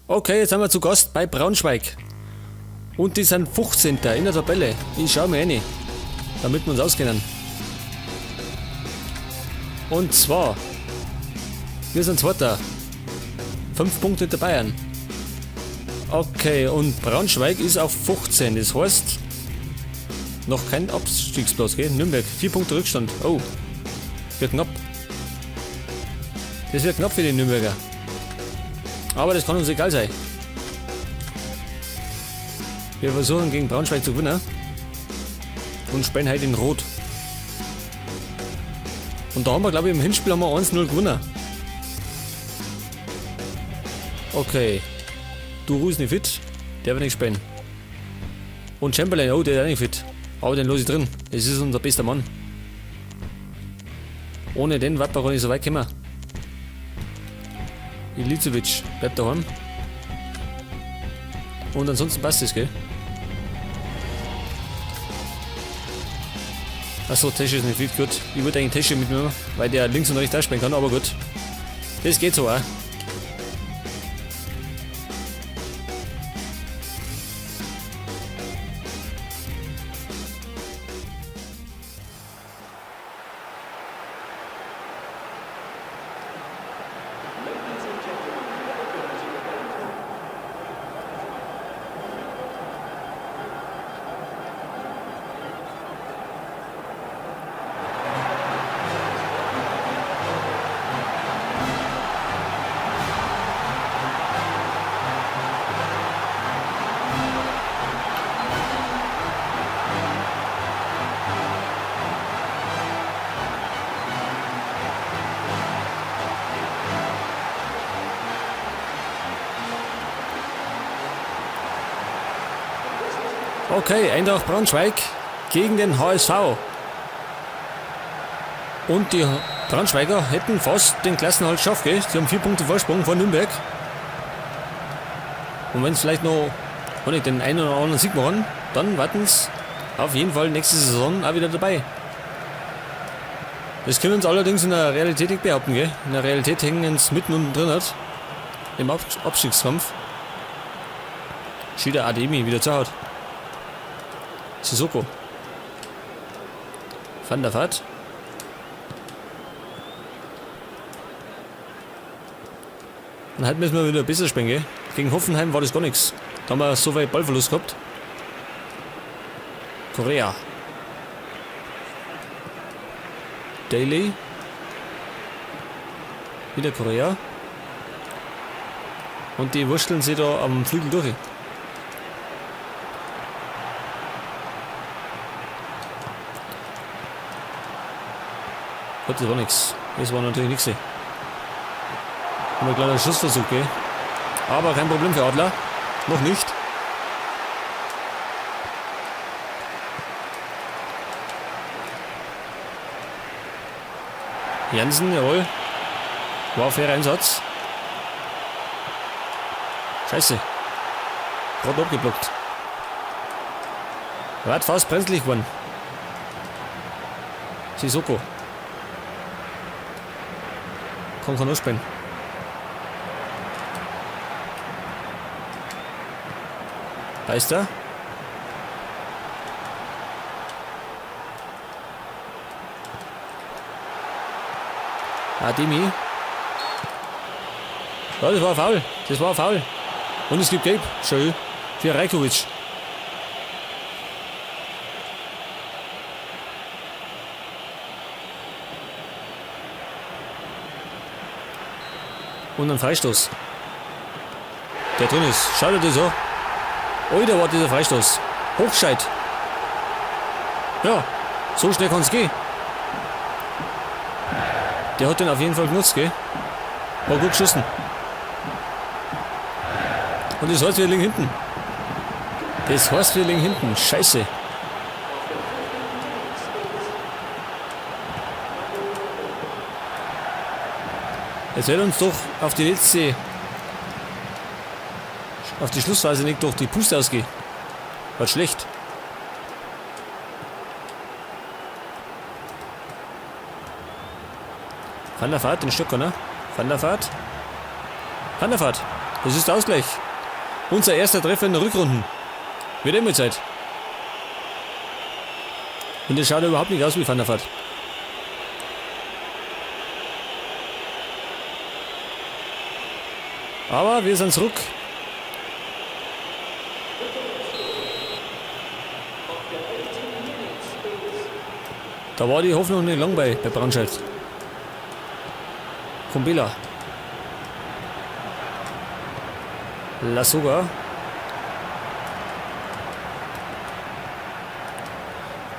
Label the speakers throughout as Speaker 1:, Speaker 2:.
Speaker 1: Okay, jetzt sind wir zu Gast bei Braunschweig. Und die sind 15. In der Tabelle. Ich schau mir rein, damit wir uns auskennen. Und zwar, wir sind Zweiter. 5 Punkte hinter Bayern. Okay, und Braunschweig ist auf 15. Das heißt, noch kein Abstiegsplatz, gell? Nürnberg, 4 Punkte Rückstand. Oh, wird knapp. Das wird knapp für die Nürnberger. Aber das kann uns egal sein. Wir versuchen gegen Braunschweig zu gewinnen. Und spielen heute in Rot. Und da haben wir, glaube ich, im Hinspiel haben wir 1-0 gewonnen. Okay. Du ist nicht fit. Der wird nicht spielen. Und Chamberlain, oh, der ist auch nicht fit. Aber den lasse ich drin. Das ist unser bester Mann. Ohne den wird man gar nicht so weit kommen. Ilicevic bleibt daheim. Und ansonsten passt es, gell? Achso, Tesche ist nicht fit, gut. Ich wollte eigentlich Tesche mitnehmen, weil der links und rechts spielen kann, aber gut. Das geht so auch. Okay, Eintracht Braunschweig gegen den HSV. Und die Braunschweiger hätten fast den Klassenerhalt geschafft, gell? Sie haben 4 Punkte Vorsprung vor Nürnberg. Und wenn es vielleicht noch nicht den einen oder anderen Sieg machen, dann warten sie auf jeden Fall nächste Saison auch wieder dabei. Das können wir uns allerdings in der Realität nicht behaupten, gell? In der Realität hängen sie mitten unten drin hat. Im Abstiegskampf. Schieder Ademi wieder zu Haut. Sissoko. Van der Vaart. Und heute müssen wir wieder besser spielen, gell? Gegen Hoffenheim war das gar nichts. Da haben wir so viel Ballverlust gehabt. Korea. Daly. Wieder Korea. Und die wursteln sich da am Flügel durch. Gut, das war nix. Das war natürlich nix. Haben wir einen kleinen Schussversuch, gell? Aber kein Problem für Adler. Noch nicht. Jansen, jawohl. War fairer Einsatz. Scheiße. Gerade abgeblockt. War fast brenzlig geworden. Sissoko. Kann keiner spielen. Beister. Ademi. Ja, das war faul. Das war faul. Und es gibt Gelb. Schön. Für Rajkovic. Und ein Freistoß. Der drin ist. Schau dir das an. Alter, war dieser Freistoß. Hochscheid. Ja, so schnell kann's gehen. Der hat den auf jeden Fall genutzt, gell? War gut geschossen. Und das heißt, wir liegen hinten. Das heißt, wir liegen hinten. Scheiße. Jetzt wird uns doch auf die letzte, auf die Schlussphase nicht durch die Puste ausgehen. War schlecht. Van der Vaart, den Stocker, ne? Van der Vaart. Van der Vaart. Das ist der Ausgleich. Unser erster Treffer in der Rückrunde. Wird immer Zeit. Und das schaut überhaupt nicht aus wie Van der Vaart. Aber wir sind zurück. Da war die Hoffnung nicht lang bei Braunschweig. Kumbela. Lasogga.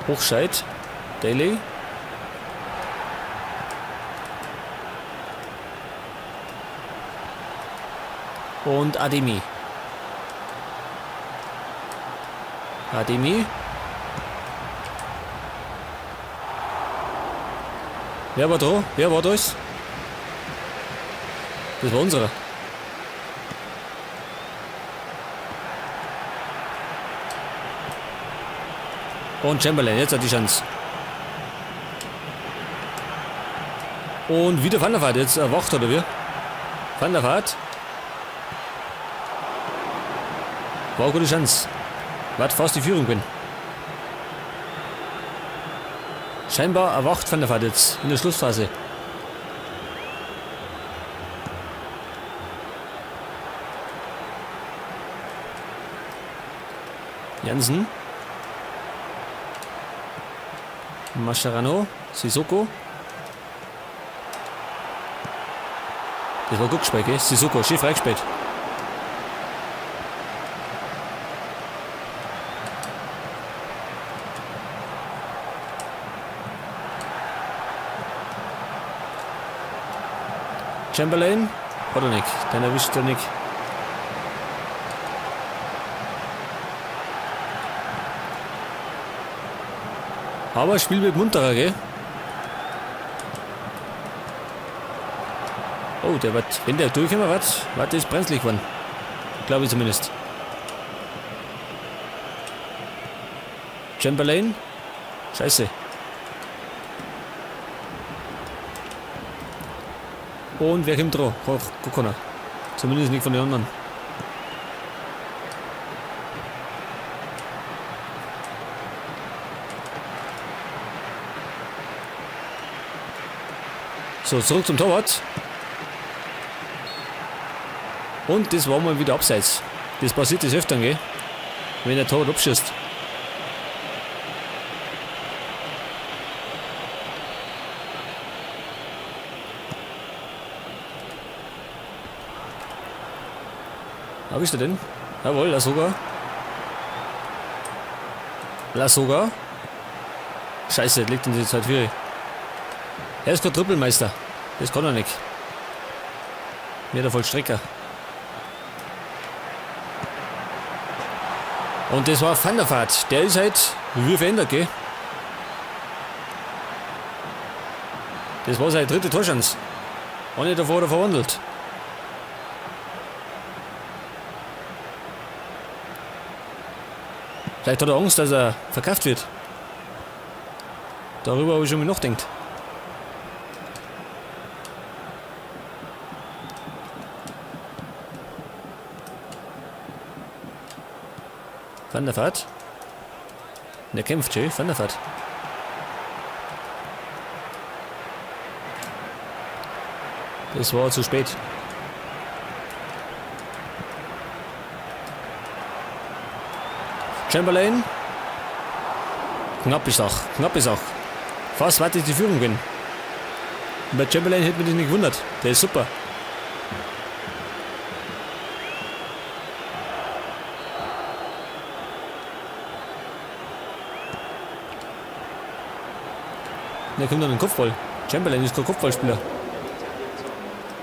Speaker 1: Hochscheid. Daly. Und Ademi. Ademi. Wer war da? Wer war das? Das war unserer. Und Chamberlain, jetzt hat die Chance. Und wieder Van der Vaart, jetzt erwacht oder wie? Van der Vaart. War eine gute Chance. Wird fast die Führung bin. Scheinbar erwacht Van der Vaart jetzt in der Schlussphase. Jansen. Mascherano, Sissoko. Das war gut gespielt, gell? Sissoko, schön freigespielt. Chamberlain? Hat er nicht. Den erwischt er nicht. Aber Spiel wird munterer, gell? Oh, der wird, wenn der durchkommen wird, wird das brenzlig geworden. Glaube ich zumindest. Chamberlain? Scheiße. Und wer kommt drauf? Gar keiner. Zumindest nicht von den anderen. So, zurück zum Torwart. Und das war mal wieder abseits. Das passiert des Öfteren, gell? Wenn der Torwart abschießt. Hab ich denn? Jawohl, Lasogga. Lasogga. Scheiße, liegt in die Zeit 4. Er ist kein Trippelmeister. Das kann er nicht. Mir der Vollstrecker. Und das war Van der Vaart. Der ist halt wie verändert, gell? Das war seine dritte Torschance. Eine davor hat er verwandelt. Vielleicht hat er Angst, dass er verkauft wird. Darüber habe ich schon mal nachgedacht. Van der Vaart. Der kämpft schön, Van der Vaart. Das war zu spät. Chamberlain. Knappe Sache, knappe Sache. Fast warte ich die Führung bin. Und bei Chamberlain hätte mich das nicht gewundert. Der ist super. Der kommt dann den Kopfball. Chamberlain ist kein Kopfballspieler.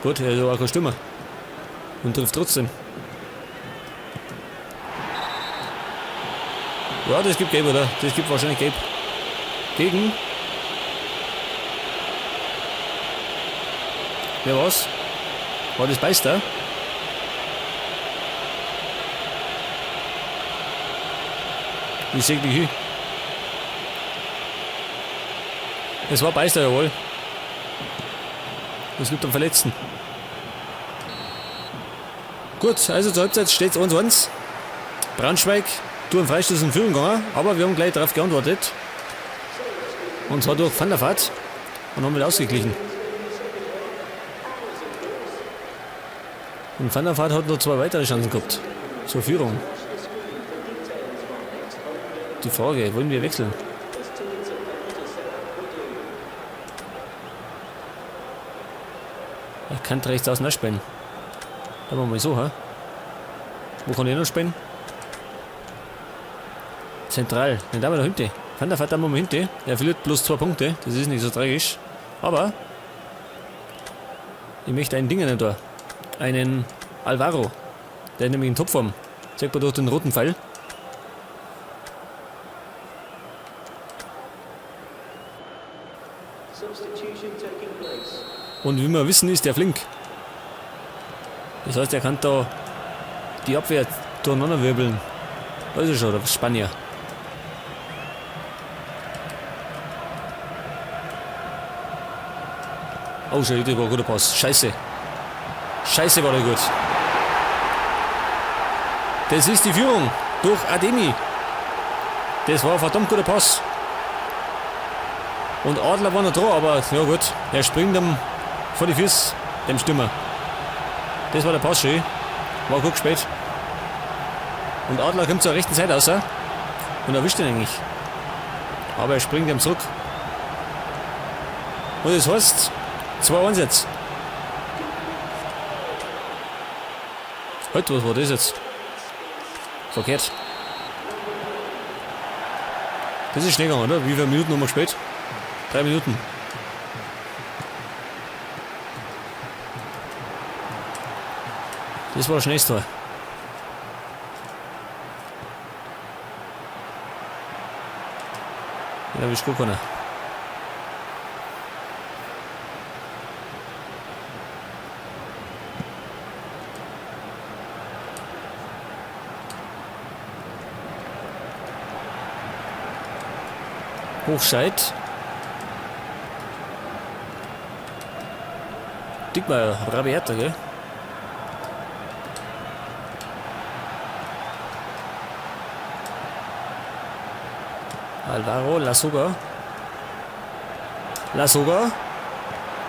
Speaker 1: Gut, er ist aber auch kein Stürmer. Und trifft trotzdem. Ja, das gibt Gelb, oder? Das gibt wahrscheinlich Gelb. Gegen. Wer war's? War das Beister? Ich seh dich hin. Es war Beister, jawohl. Es gibt einen Verletzten. Gut, also zur Halbzeit steht es 1-1. Braunschweig durch einen Freistoß in Führung gegangen, aber wir haben gleich darauf geantwortet. Und zwar durch Van der Vaart und haben wieder ausgeglichen. Und Van der Vaart hat noch zwei weitere Chancen gehabt zur Führung. Die Frage, wollen wir wechseln? Er kann rechts außen auch spielen. Da machen wir mal so, hä? Wo kann ich noch spielen? Zentral. Dann da wir da hinten. Van der Vaart da mal hinten. Er verliert bloß 2 Punkte. Das ist nicht so tragisch. Aber ich möchte einen Dinger nicht da. Einen Alvaro. Der ist nämlich in Topform. Zeigt man durch den roten Pfeil. Und wie wir wissen, ist der flink. Das heißt, er kann da die Abwehr durcheinander wirbeln. Da ist er schon, der Spanier. Oh, schau, das war ein guter Pass. Scheiße. Scheiße, war der gut. Das ist die Führung durch Ademi. Das war ein verdammt guter Pass. Und Adler war noch dran, aber ja gut, er springt ihm vor die Füße, dem Stürmer. Das war der Pass schön. War gut gespielt. Und Adler kommt zur rechten Seite raus und erwischt ihn eigentlich. Aber er springt ihm zurück. Und das heißt 2-1 jetzt. Halt, was war das jetzt? Verkehrt. Das ist schnell gegangen, oder? Wie viele Minuten haben wir gespielt? 3 Minuten. Das war das schnellste Tor. Ja, wie gut keiner. Hochscheid. Dickmeier, Rabiata, gell? Alvaro, Lasogga. Lasogga.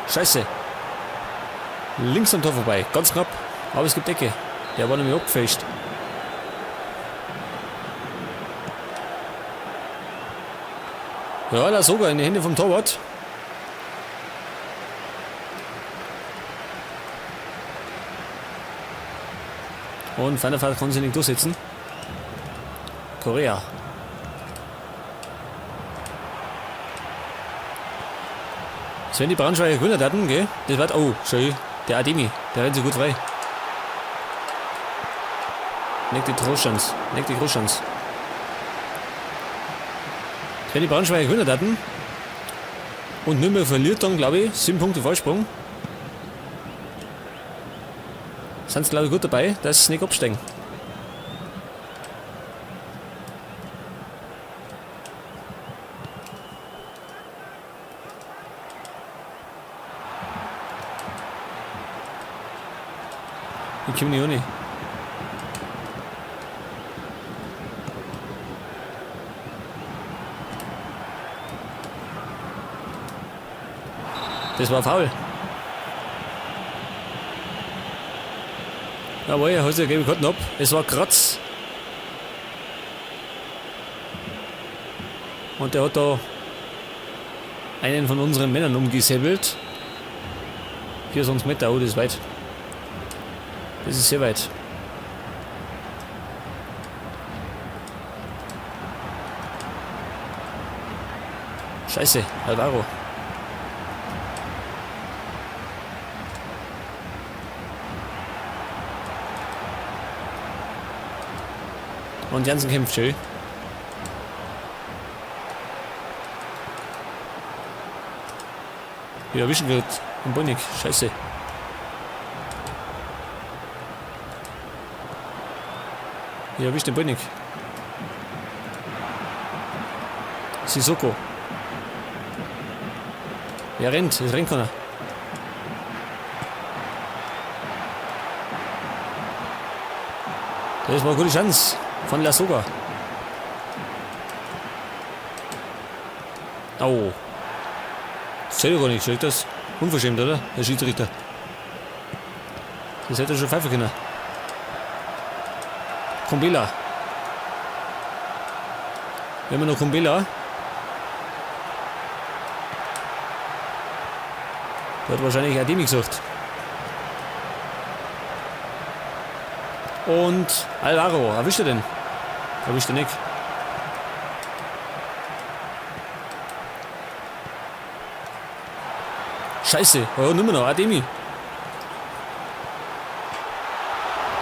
Speaker 1: Scheiße. Links am Tor vorbei. Ganz knapp. Aber es gibt Ecke. Der war nämlich abgefälscht. Ja, Lasogga in die Hände vom Torwart. Und Van der Vaart kann sich nicht durchsetzen. Korea. Das wenn die Braunschweiger gewonnen hatten, gell? Das war, oh, schön. Der Ademi, der rennt sich gut frei. Leg die Großchance. Leg die Großchance. Wenn die Braunschweiger gewonnen hatten und Nürnberg verliert dann, glaube ich, 7 Punkte Vorsprung. Sind sie, glaube ich, gut dabei, dass sie nicht absteigen. Ich komme nicht ohne. Das war faul. Jawohl, er hat sich gelbe Karten ab. Es war Kratz. Und der hat da einen von unseren Männern umgesäbelt. 24 Meter, oh, das ist weit. Das ist sehr weit. Scheiße, Alvaro. Und Jansen kämpft schön. Wieder erwischen wird. Und Bonik. Scheiße. Hier erwischt den Bonik. Sissoko. Wer rennt? Es rennt keiner. Das war eine gute Chance von Lasogga. Au. Das zählt doch gar nicht, steht das? Unverschämt, oder? Der Schiedsrichter. Das hätte er schon pfeifen können. Kumbela. Wir haben noch Kumbela. Der hat wahrscheinlich Ademi gesucht. Und Alvaro, erwischt er den? Erwischt er nicht. Scheiße, oh, nimmer noch, Ademi.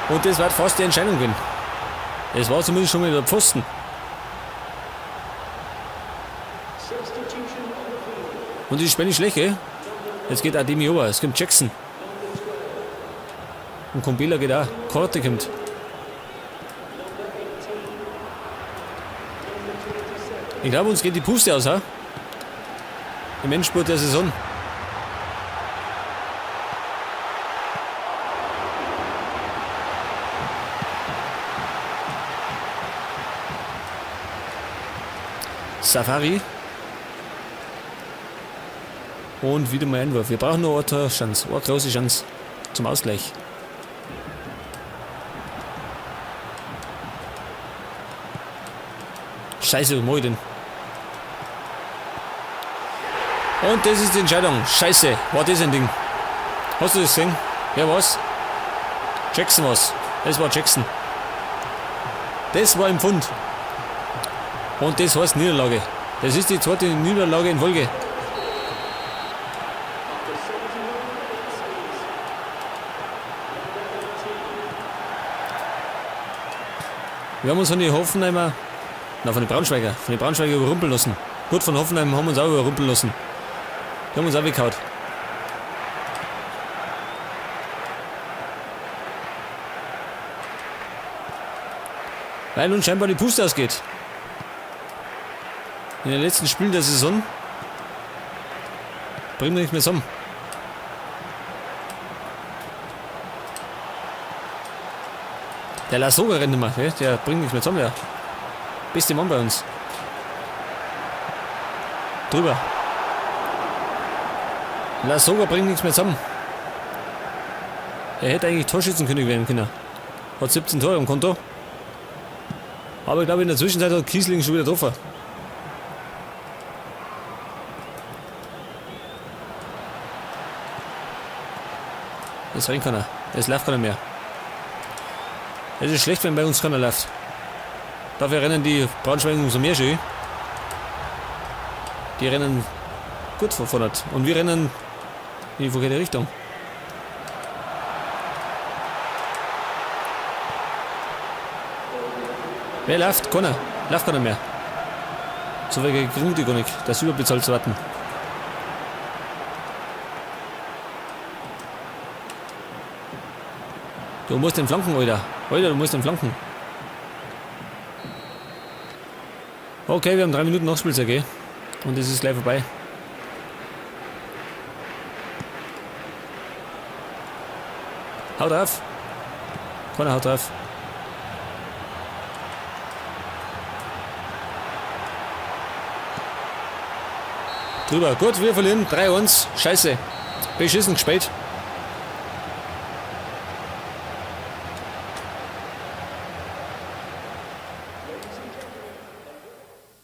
Speaker 1: Und das wird fast die Entscheidung gewesen. Es war zumindest schon mal der Pfosten. Und die Spiel nicht schlecht, ey. Jetzt geht Ademi over, es kommt Jackson. Und Kumbela geht auch. Korte kommt. Ich glaube, uns geht die Puste aus, ha? Im Endspurt der Saison. Safari. Und wieder mal Einwurf. Wir brauchen nur eine Chance, eine große Chance zum Ausgleich. Scheiße, was mach ich denn? Und das ist die Entscheidung. Scheiße, war das ein Ding. Hast du das gesehen? Wer war's? Jackson war's. Das war Jackson. Das war im Pfund. Und das heißt Niederlage. Das ist die zweite Niederlage in Folge. Wir haben uns von den Hoffenheimer, na, von den Braunschweiger, von den Braunschweiger überrumpeln lassen. Gut, von Hoffenheim haben wir uns auch überrumpeln lassen. Die haben uns auch weggehauen. Weil uns scheinbar die Puste ausgeht. In den letzten Spielen der Saison bringen wir nicht mehr zusammen. Der Lasogga rennt immer, gell? Der bringt nichts mehr zusammen, der beste Mann bei uns. Drüber. Lasogga bringt nichts mehr zusammen. Er hätte eigentlich Torschützenkönig werden können. Hat 17 Tore am Konto. Aber ich glaube, in der Zwischenzeit hat Kießling schon wieder getroffen. Es rennt keiner. Es läuft keiner mehr. Es ist schlecht, wenn bei uns keiner läuft. Dafür rennen die Braunschweiger umso mehr schön. Die rennen gut vor vorne. Und wir rennen in die verkehrte Richtung. Wer läuft? Keiner. Läuft keiner mehr. So viel kriegen die gar nicht, das überbezahlt zu warten. Du musst den flanken, Alter. Alter, du musst den flanken. Okay, wir haben 3 Minuten Nachspielzeit, gell? Und es ist gleich vorbei. Hau drauf. Keiner haut drauf. Drüber. Gut, wir verlieren. 3-1. Scheiße. Beschissen gespielt.